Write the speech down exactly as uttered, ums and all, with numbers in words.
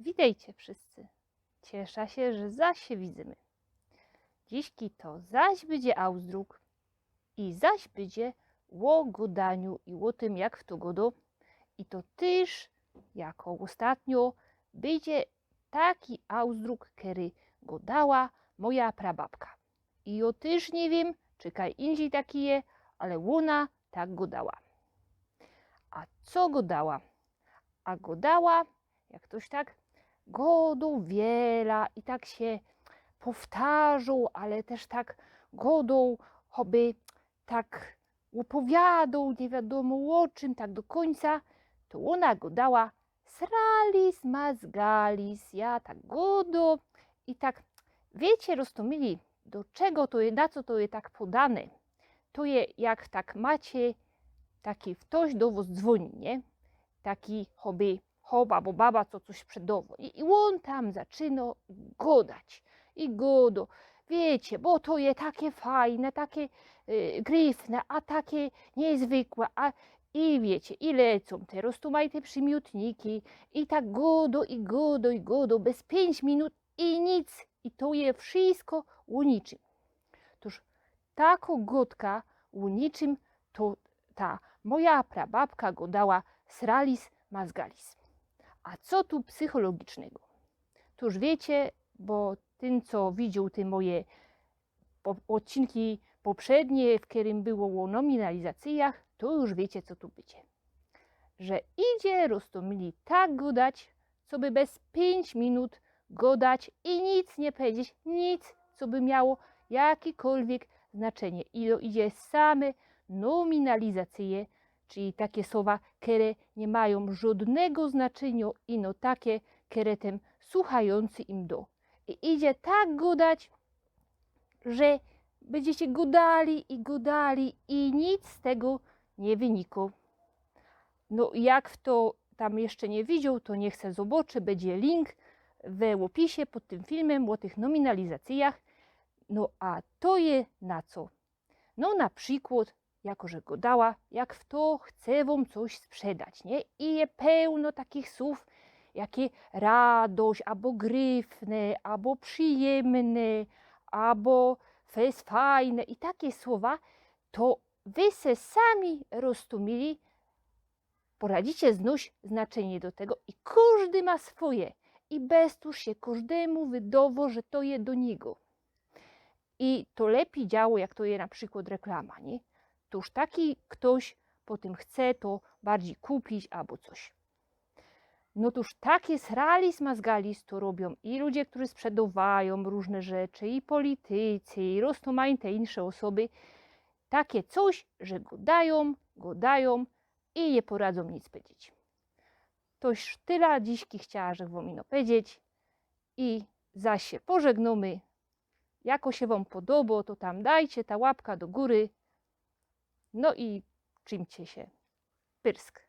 Witejcie wszyscy. Ciesza sie, że zaś sie widzymy. Dzisiki to zaś bydzie ausdruk i zaś bydzie ô gŏdaniu i ô tym, jak fto gŏdŏ. I to tyż, jako ôstatnio, bydzie taki ausdruk, kery gŏdała moja prababka. I jŏ tyż niy wiym, czy kaj indzij taki je, ale ôna tak gŏdała. A co gŏdała? A gŏdała, jak ftoś tak gŏdŏ wiela i tak sie powtarzoł, ale tyż tak gŏdŏł, choby tak ôpowiadŏł niy wiadōmo ô czym tak do kōńca, to ôna gŏdała: „Sralis, mazgalis”, ja tak gŏdŏ i tak, wiycie, roztōmili, do czego to je, na co to je tak podane? To je, jak tak macie, taki ftoś do wŏs dzwōni, niy? Taki choby chop abo baba, co coś przedŏwŏ. I, i ôn tam zaczynŏ gŏdać. I gŏdŏ, wiycie, bo to je take fajne, take y, gryfne, a take niyzwykłe, a i wiycie, i lecōm te roztōmajte przimiotniki, i tak gŏdŏ, i gŏdŏ, i gŏdŏ, bez piyńć minut i nic. I to je wszysko ô niczym. Tōż takŏ gŏdka ô niczym to ta moja prababka gŏdała: „Sralis, mazgalis”. A co tu psychologicznego? Tōż wiycie, bo tyn, co widzioł te moje po-, ôdcinki poprzednie, w kerym było ô nominalizacyjach, to już wiycie, co tu bydzie. Że idzie, roztōmili, tak gŏdać, coby bez piyńć minut gŏdać i nic niy powiedzieć, nic, coby miało jakikolwiek znaczynie. I to idzie same nominalizacyje, czyli take słowa, kere niy majōm żŏdnego znaczyniŏ, ino take, kere tyn słuchajōncy im dŏ. I idzie tak gŏdać, że bydziecie gŏdali i gŏdali i nic z tego niy wynikŏ. No, jak fto tam jeszcze niy widzioł, to niych se zobaczy, bydzie link we ôpisie pod tym filmym ô tych nominalizacyjach. No, a to je na co? No, na przikłod, jako że gŏdała, jak fto chce wōm coś sprzedać, niy? I je pełno takich słōw, jake radość, abo gryfne, abo przijymne, abo fest fajne i take słowa, to wy se sami, roztōmili, poradzicie znojś znaczynie do tego i kożdy ma swoje. I bez to sie kożdymu wydŏwŏ, że to je do niego. I to lepij działo, jak to je na przikłod reklama, niy? Tōż taki ftoś potym chce to bardzij kupić abo coś. No tōż take sralis mazgalis to robiōm i ludzie, kerzy sprzedŏwajōm rōżne rzeczy, i politycy, i roztōmajte insze ôsoby. Take coś, że gŏdajōm, gŏdajōm i niy poradzōm nic powiedzieć. To już tela dzisiki chciała, żech wōm ino powiedzieć. I zaś sie pożegnōmy. Jako sie wōm podobŏ, to tam dajcie ta łapka do gōry. No i trzimcie sie. Pyrsk.